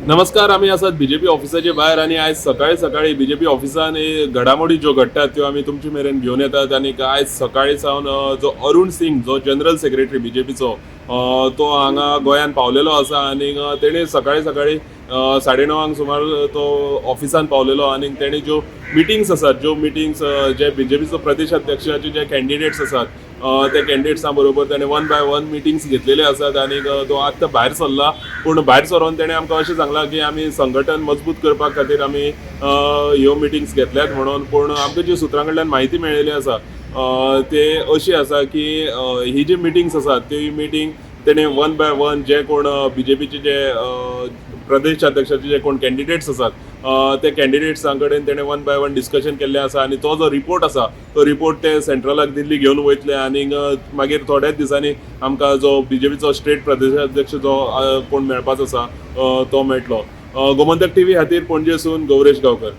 नमस्कार, आमी आसात बीजेपी ऑफिसाचे भायर आनी आयज सकाळी सकाळी बीजेपी ऑफिसान हे घडामोडी ज्यो घडटात त्यो आमी तुमचे मेरेन घेवन येतात. आनी आयज सकाळी सावन जो अरुण सिंग, जो जनरल सेक्रेटरी बीजेपीचो, तो हांगा गोंयांत पावलेलो आसा आनी तेणे सकाळी सकाळी 9:30 सुमार तो ऑफिसान पावलेलो आनी तेणे ज्यो मिटिंग्स आसात, ज्यो मिटिंग्स जे बीजेपीचो प्रदेश अध्यक्षाचे जे कॅन्डिडेट्स आसात, त्या कॅन्डिडेट्सां बरोबर तेणे वन बाय वन मिटिंग्स घेतलेले आसात. आनी तो आत्तां भायर सरला, पूण भायर सरोन तेणे आमकां अशें सांगलां की आमी संघटन मजबूत करपा खातीर आमी ह्यो मिटिंग्स घेतल्यात म्हणून. पूण आमकां जी सुत्रां कडल्यान म्हायती मेळिल्ली आसा, ते अशी आसा की ही जी मिटिंग्स आसात, ती मिटींग तेणे वन बाय वन जे कोण बीजेपीचे जे प्रदेश अध्यक्षाचे जे कोण कॅन्डिडेट्स आसात, ते कॅन्डिडेट्सां कडेन तेणे वन बाय वन डिस्कशन केल्लें आसा. आनी तो जो रिपोर्ट आसा, तो रिपोर्ट ते सेंट्रलाक दिल्ली घेवन वयतले आनी मागीर थोड्याच दिसांनी आमकां जो बीजेपीचो स्टेट प्रदेशाध्यक्ष जो कोण मेळपाचो आसा, तो मेळटलो. गोमंतक टीव्ही खातीर पणजेसून गौरेश गांवकर.